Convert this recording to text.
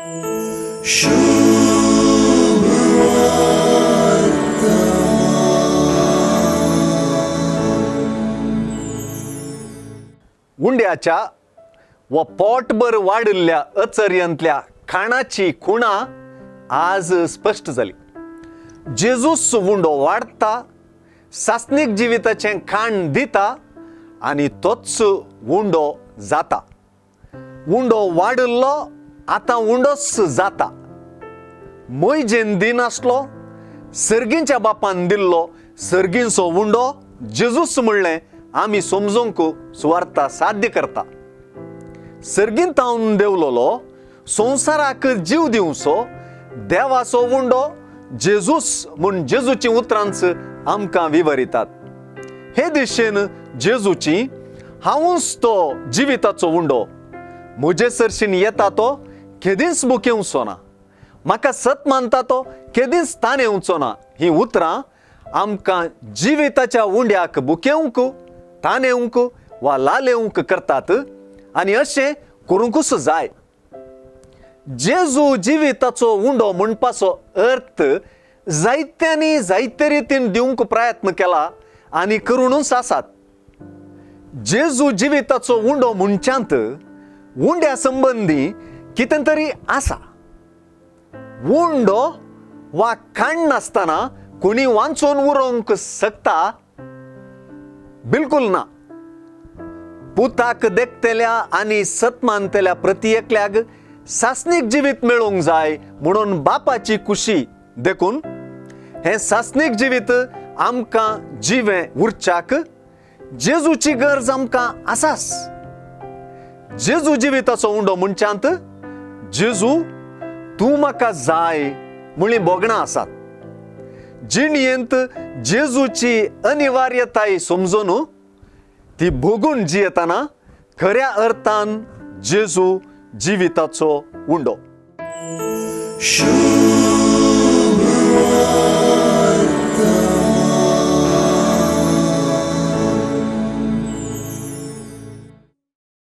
उंड्याच्या व पोटभर वाडिल्ल्या अचर्यांतल्या खाणाची खुणा आज स्पश्ट जाली. जेजूस उंडो वाडटा, सासणीक जिविताचें खाण दिता आनी तोच उंडो जाता. उंडो वाडिल्लो आतां उंडोच जाता. मोयजेन दिनासलो, सर्गींच्या बापान दिल्लो सर्गींचो उंडो जेजूस म्हणलें आमी समजूंक सुवार्ता साध्य करता. सर्गींत तावन देवलोलो संवसाराक जीव दिवचो देवाचो उंडो जेजूस म्हूण जेजूची उतरांच आमकां विवरितात. हे दिशेन जेजूची हांवूच तो जिविताचो उंडो, म्हजे सरशीन येता तो केदींच भुकेवचो ना, म्हाका सत मानता तो केदींच ताणेवचो ना, ही उतरां आमकां जिविताच्या उंड्याक भुकेवंक, ताणेवंक वा लालेवंक करतात आनी अशें करूंकूच जाय. जेजू जिविताचो उंडो म्हणपाचो अर्थ जायत्यांनी जायते रितीन दिवंक प्रयत्न केला आनी करुनूच आसात. जेजू जिविताचो उंडो म्हणच्यांत उंड्या संबंदी कितें तरी आसा. उंडो वा खाण नासतना कोणी वांचून उरोवंक शकता? बिलकुल ना. पुताक देखतल्या आनी सत मानतल्या प्रती एकल्याक सासणीक जिवीत मेळूंक जाय म्हणून बापाची खुशी. देखून हें सासणीक जिवीत आमकां जिवें उरच्याक जेजूची गरज आमकां आसास. जेजू जिविताचो उंडो म्हणच्यांत जेजू तूं म्हाका जाय म्हळी भोगणां आसात. जिणयेंत जेजूची अनिवार्यताय समजून ती भोगून जियेतना खऱ्या अर्थान जेजू जिविताचो उंडो. शुभ.